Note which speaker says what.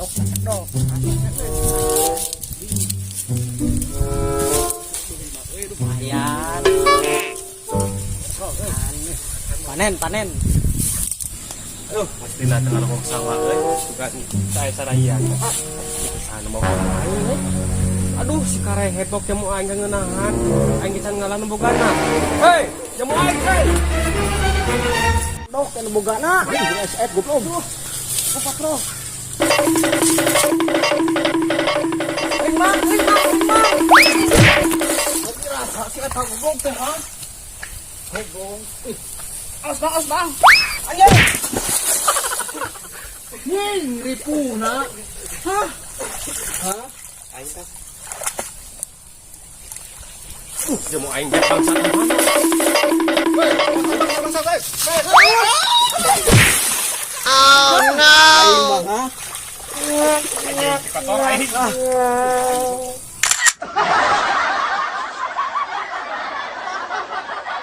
Speaker 1: Dok, dok. Lumayan. Panen, panen.
Speaker 2: Aduh, pasti nanti kalau mau sawah euy, suka saya saraya. Sana mau aing euy. Aduh, si karehet bok jamu aing ngeunahan. Aing can ngalah nu bogana. Hei, jamu aing hei.
Speaker 1: Dok, anu bogana. Ih, SF goblok. Apa, Bro? Ring mang, ring mang, ring mang. Rasa si eta goblok teh, ha? Goblok. Ih. Awas, Bang, awas, Bang. Anjing. Nying, ripuhna. Hah? Hah?
Speaker 2: Aing teh. Jamu aing teh bangsat mana? Hei, bangsat euy.
Speaker 1: Oh no. Aing mah, ha?
Speaker 2: Kotor aing.